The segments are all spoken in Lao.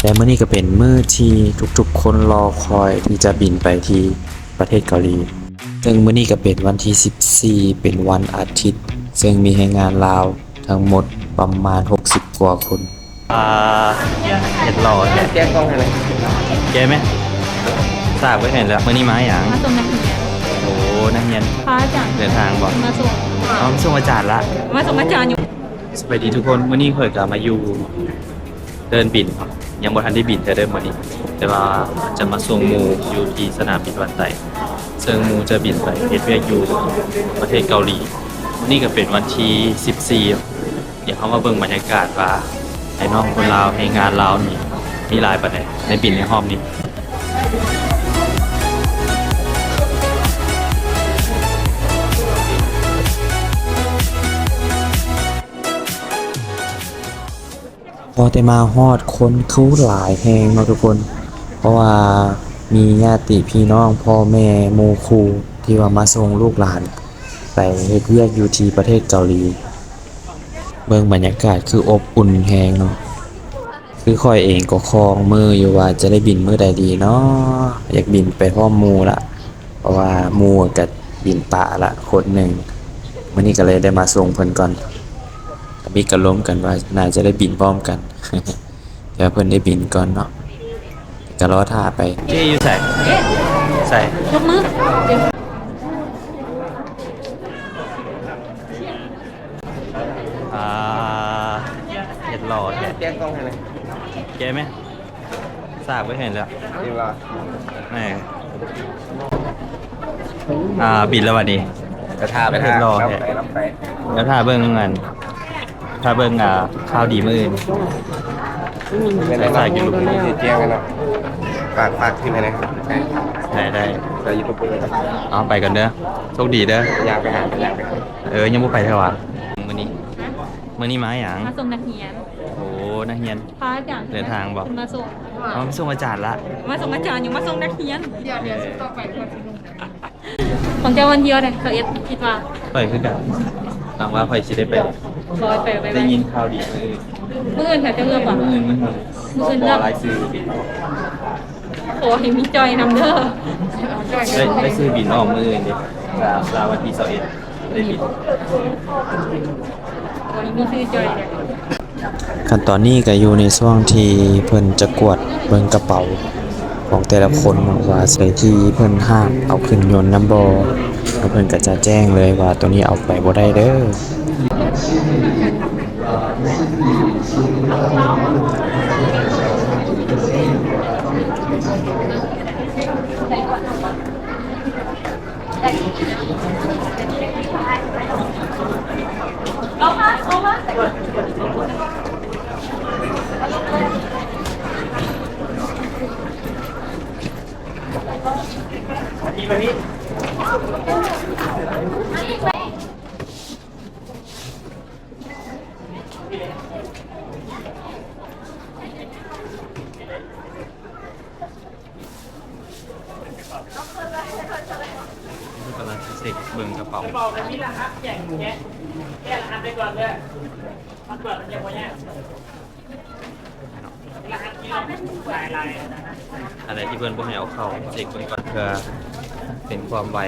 ແລະ ມື້ນີ້ກໍເປັນມື້ທີ່ທຸກໆຄົນລໍຄອຍທີ່ຈະບິນໄປທີ່ປະເທດເກົາຫຼີ, ເຊິ່ງມື້ນີ້ກໍເປັນວັນທີສິບສີ່ ເປັນວັນອາທິດ, ເຊິ່ງມີແຮງງານລາວທັງໝົດປະມານຫົກສິບກວ່າຄົນ. ອ່າ ເຮັດຫຼໍ່ແທ້. ແກະກ່ອງໃຫ້ແດ່. ແກະໄໝ? ຊາກໄວ້ໃຫ້ແລ້ວ. ມື້ນີ້ມາຫຍັງ? ມາສົ່ງນັກຮຽນ. ໂອ້ ນັກຮຽນ. ພະອາຈານ. ເດີນທາງບໍ່? ມາສົ່ງ. ອໍ ມາສົ່ງອາຈານລະ. ມາສົ່ງອາຈານຢູ່. ສະບາຍດີທຸກຄົນ, ມື້ນີ້ຂ້ອຍກໍມາຢູ່ເດີ່ນບິນ, ຍັງບໍ່ທັນໄດ້ບິນເທື່ອເດີມື້ນີ້, ແຕ່ວ່າຈະມາສົ່ງໝູ່ຢູ່ທີ່ສະໜາມບິນວັດໄຕ, ເຊິ່ງໝູ່ຈະບິນໄປເຮັດວຽກຢູ່ປະເທດເກົາຫຼີ. ມື້ນີ້ກໍເປັນວັນທີສິບສີ່. ດຽວເຮົາມາເບິ່ງບັນຍາກາດວ່າ ອ້າຍນ້ອງຄົນລາວ ແຮງງານລາວນີ້ມີຫຼາຍປານໃດໃນບິນໃນຮອບນີ້. ພໍແຕ່ມາຮອດ ຄົນຄືຫຼາຍແຮງເນາະທຸກຄົນ, ເພາະວ່າມີຍາດຕິພີ່ນ້ອງ ພໍ່ແມ່ ໝູ່ຄູ່ ທີ່ວ່າມາສົ່ງລູກຫຼານໄປເຮັດວຽກຢູ່ທີ່ປະເທດເກົາຫຼີ. ເບິ່ງບັນຍາກາດຄືອົບອຸ່ນແຮງເນາະ. ຄືຂ້ອຍເອງກໍຄອງມືຢູ່ວ່າຈະໄດ້ບິນມື້ໃດດີເນາະ, ຢາກບິນໄປພ້ອມໝູ່ລະ, ເພາະວ່າໝູ່ກໍບິນປະລະຄົນໜຶ່ງ. ມື້ນີ້ກໍເລີຍໄດ້ມາສົ່ງເພິ່ນກ່ອນ, ກໍມີການລົມກັນວ່າໜ້າຈະໄດ້ບິນພ້ອມກັນ, ແຕ່ວ່າເພິ່ນໄດ້ບິນກ່ອນເນາະ, ກໍລໍຖ້າໄປ. ເຈ້ຢູ່ໃສ? ໃສ? ຍົກມື. ອ່າ ເຮັດຫຼໍ່ແທ້. ແກະກ່ອງໃຫ້ແດ່. ແກະໄໝ? ຊາກໄວ້ໃຫ້ແລ້ວ. ນີ້ວ່າ ແມ່ນ. ອ່າ ບິນແລ້ວບັດນີ້. ກໍຖ້າໄປ ເຮັດຫຼໍ່ແທ້. ແລ້ວຖ້າເບິ່ງອັນ ຖ້າເບິ່ງ ອ່າ ຂ່າວດີມື້ອື່ນ. ແມ່ນແລ້ວ. ແຈ້ງກັນເນາະ. ຝາກ ຝາກທີມໃຫ້ແດ່. ໄດ້ ໄດ້. ເອົາ ໄປກ່ອນເດີ. ໂຊກດີເດີ. ຍ່າງໄປຫາ ຍ່າງໄປຫາ. ເອີ ຍັງບໍ່ໄປເທື່ອຫວາ? ມື້ນີ້ ຮະ? ມື້ນີ້ມາຫຍັງ? ມາສົ່ງນັກຮຽນ. ໂອ້ ນັກຮຽນ. ພະອາຈານ. ເດີນທາງບໍ່? ເພິ່ນມາສົ່ງ. ອໍ ມາສົ່ງອາຈານລະ. ມາສົ່ງອາຈານ ຍັງມາສົ່ງນັກຮຽນ. ດຽວ ດຽວ ເອີ ຊຸດຕໍ່ໄປກ່ອນ. ຂອງເຈົ້າວັນທີເທົ່າໃດ? ຊາວເອັດ ຄິດວ່າ. ຂ້ອຍຄືກັນ. ຫວັງວ່າຂ້ອຍຊິໄດ້ໄປ. ຂ້ອຍໄປ ໄປ ໄດ້ຍິນຂ່າວດີມື້ອື່ນ. ມື້ອື່ນແຖວເຈົ້າເລືອກບໍ່? ມື້ອື່ນ ມື້ອື່ນ. ມື້ອື່ນເລືອກ. ຂໍລາຍຊື່. ຂໍໃຫ້ມີຈ່ອຍນຳເດີ. ໄດ້ ໄດ້ຊື້ບິນອອກມື້ອື່ນເດ້. ລາ ລາວັນທີຊາວເອັດ ໄດ້ບິນ. ຂໍໃຫ້ມີຊື່ຈ່ອຍເດີ. ຂັ້ນຕອນນີ້ກໍຢູ່ໃນຊ່ວງທີ່ເພິ່ນຈະກວດເບິ່ງກະເປົາຂອງແຕ່ລະຄົນເນາະ ວ່າໃສທີ່ເພິ່ນຫ້າມເອົາຂຶ້ນຍົນນຳບໍ່ ແລ້ວເພິ່ນກໍຈະແຈ້ງເລີຍວ່າໂຕນີ້ເອົາໄປບໍ່ໄດ້ເດີ. ກຳລັງຊິເຊັກເບິ່ງກະເປົາ. ກະເປົາກໍມີລະຫັດແຍກ ແຍກ ແຍກລະຫັດໄປກ່ອນເດີ. ມັນກວດມັນຍັງບໍ່ຍາກ. ລະຫັດທີ່ເຮົາຫຼາຍໆ ອັນໃດທີ່ເພິ່ນບໍ່ໃຫ້ເອົາເຂົ້າ ເຊັກເບິ່ງກ່ອນ ເພື່ອເປັນຄວາມໄວ.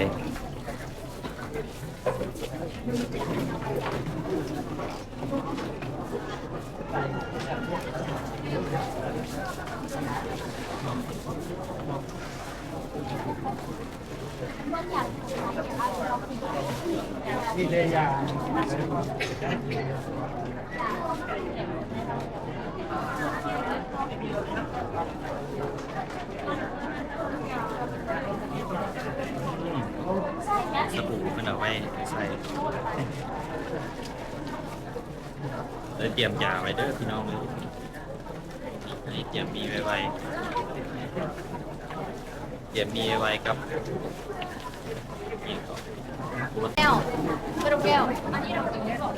ສະບູເພິ່ນເອົາໄວ້ໃສ່ ໄດ້ຕຽມຢາໄວ້ເດີພີ່ນ້ອງເອີຍ. ໃຫ້ຕຽມມີໄວໆ ຕຽມມີໄວໆ ກັບ ແກ້ວ ເບິດແກ້ວ ອັນນີ້ເຮົາກິນໄດ້ບໍ່?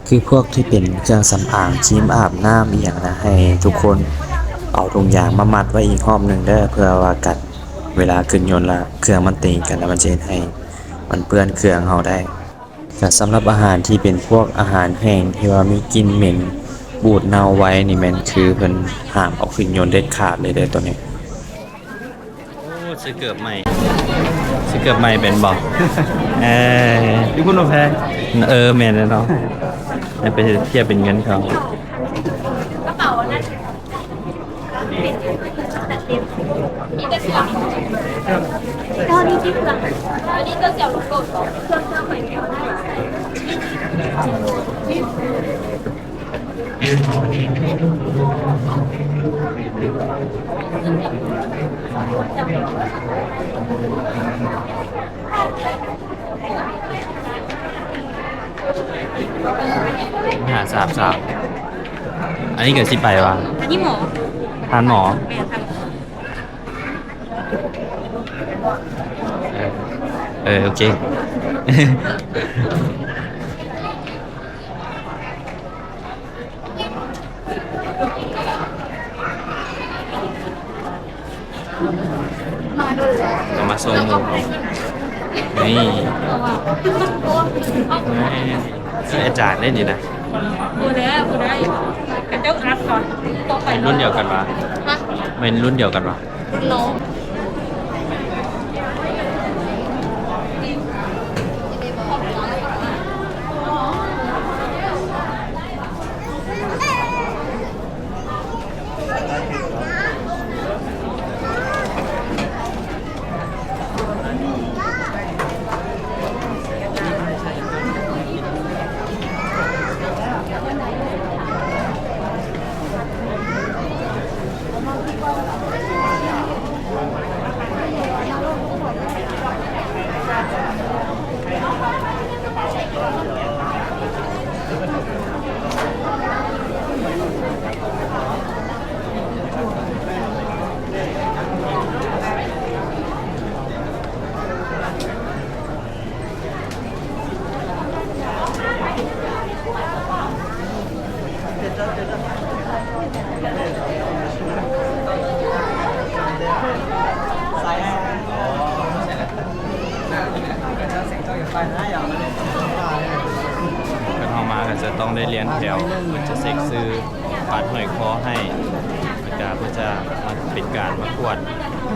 ຄືພວກທີ່ເປັນເຄື່ອງສຳອາງ ຄຣີມອາບນ້ຳອີ່ຫຍັງນະ ໃຫ້ທຸກຄົນ ເອົາຖົງຢາງມາມັດໄວ້ອີກຮອບໜຶ່ງເດີ ເພື່ອວ່າກັນເວລາຂຶ້ນຍົນລະເຄື່ອງມັນຕີກັນ ລະມັນຈະເຮັດໃຫ້ມັນເປື້ອນເຄື່ອງເຮົາໄດ້. ກະສຳລັບອາຫານທີ່ເປັນພວກອາຫານແຫ້ງທີ່ວ່າມີກິ່ນເໝັນ ບູດເນົ່າໄວນີ້ແມ່ນຄືເພິ່ນຫ້າມເອົາຂຶ້ນຍົນເດັດຂາດເລີຍເດີໂຕນີ້. ໂອ້ ຊື້ເກີບໃໝ່ ຊື້ເກີບໃໝ່ເປັນບໍ່? ເອີ ຢູ່ພຸ້ນບໍ່ແພງ. ເອີ ແມ່ນແລ້ວເນາະ ໄປທຽບເປັນເງິນເຂົາ. ຫ້າສາມສາມ ອັນນີ້ກໍຊິໄປວ່າ ອັນນີ້ໝໍ ທ່ານໝໍ ແມ່ນ ທ່ານໝໍ. ເອີ ເອີ ໂອເຄ. ເອົາມາສົ່ງໝູ່ ນີ້ ເອີ ອາຈານເດ້ນີ້ນະ. ບໍ່ໄດ້ ບໍ່ໄດ້ ເຂົາເຈົ້າອັດກ່ອນ ເປັນລຸ້ນດຽວກັນຫວາ? ຮະ? ແມ່ນລຸ້ນດຽວກັນຫວາ? ລຸ້ນນ້ອງ. ຄັນເຮົາມາກໍຈະຕ້ອງໄດ້ລຽນແຖວ ເພິ່ນຈະເຊັກຊື່ ບັດຫ້ອຍຄໍໃຫ້ ແລ້ວກະເພິ່ນຈະມາເປັນການມາກວດ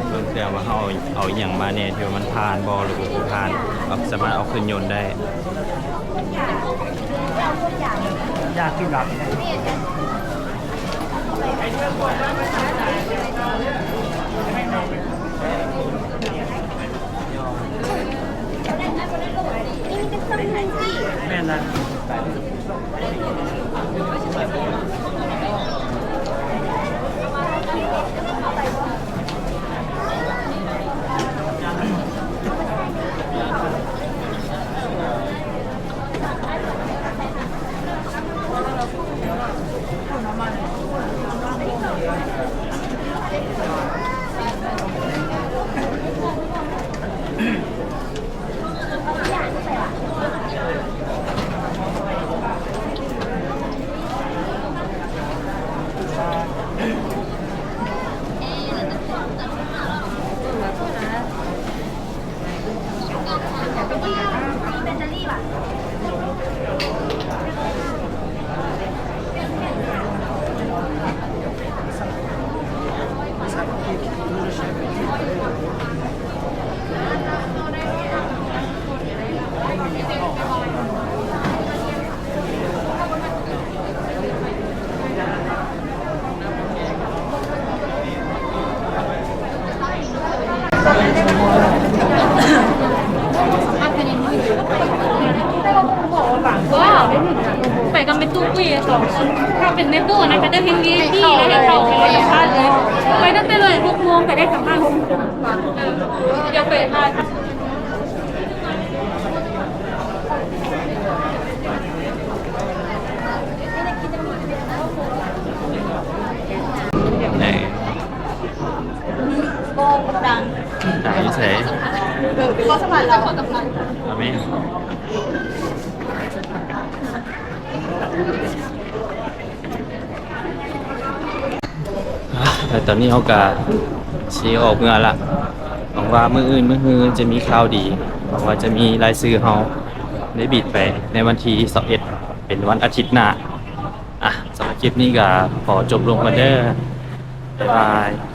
ເບິ່ງເທື່ອວ່າເຮົາເອົາ ເອົາອີ່ຫຍັງມາແດ່ ທີ່ວ່າມັນຜ່ານບໍ່ ຫຼືບໍ່ຜ່ານ ເຮົາສາມາດເອົາຂຶ້ນຍົນໄດ້. ຢາກກິນດອກ. ແມ່ນລະ. ໄປກັບແມ່ຕູ້ປຸ້ຍສອງຄົນ ຖ້າເປັນແມ່ຕູ້ອັນນັ້ນກໍໄດ້ເປັນ ວີໄອພີ ແລ້ວໃຫ້ເຂົ້າໄປສັມພາດເລີຍ ໄປຕັ້ງແຕ່ເລີຍຫົກໂມງ ກໍໄດ້ສັມພາດຫົກໂມງ ເອີ ຢາກໄປທ່າ ໄດ້ ບໍ່ ບໍ່ດັງ ດັງຢູ່ໃສ? ເອີ ຂໍສະພາດລາວ ອາເມນ. ອ່າ ແລ້ວຕອນນີ້ເຮົາກະຊິອອກເມືອລະ. ຫວັງວ່າມື້ອື່ນມື້ຮືຈະມີຂ່າວດີ. ຫວັງວ່າຈະມີລາຍຊື່ເຮົາໄດ້ບິນໄປໃນວັນທີຊາວເອັດ ເປັນວັນອາທິດໜ້າ. ອ່ະ ສຳລັບຄລິບນີ້ກະຂໍຈົບລົງກ່ອນເດີ. ບາຍບາຍ.